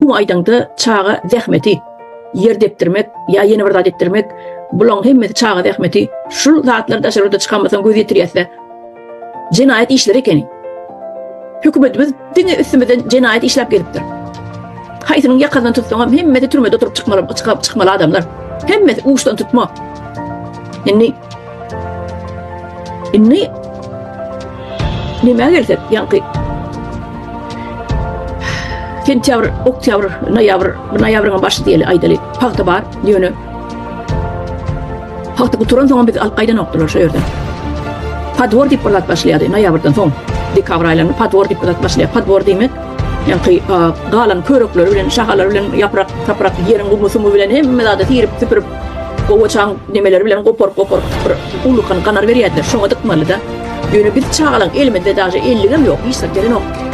Umumy aýdaňda çaga zähmeti, ýer depdirmek ýa ýene bir zat etdirmek, bulaň hemmesi çaga zähmeti. Şul zatlar daşary ýurda çykanmasaň göz ýetirýäsde jenaýat işleri ekeni. Hökümetimiz diňe üstümizden jenaýat işläp gezipdir. Haýsynyň ýakasyndan tutsaňam hemmesi türmede oturyp çykmaly, çykmaly adamlar. Hemmesi uçdan tutma. Indi Indi nämä gelsek, ýaňky sentýabr, oktýabr, noýabr, noýabryň başy diýeli, aýdaly, pagta bar, ýöne pagta gutaran soňam bizi alyp gaýdanokdylar şo ýerden. Podwor diýip bir zat başlaýardy noýabrdan soň, dekabr aýlarynda podwor diýip bir zat başlaýar. Podwor diýmek, ýaňky galan körekleri bilen, şahalary bilen, ýaprak, saprak, ýeriň gumy, sumy bilen hemme zady sirip, süpürip, Gowaçaň nemeleri bilen goparyp-goparyp bir ullakan ganar berýärdiler, şoňa dykmaly-da. Ýöne biz çagalaň elimizde daže elligem ýok, hiç zat berenok.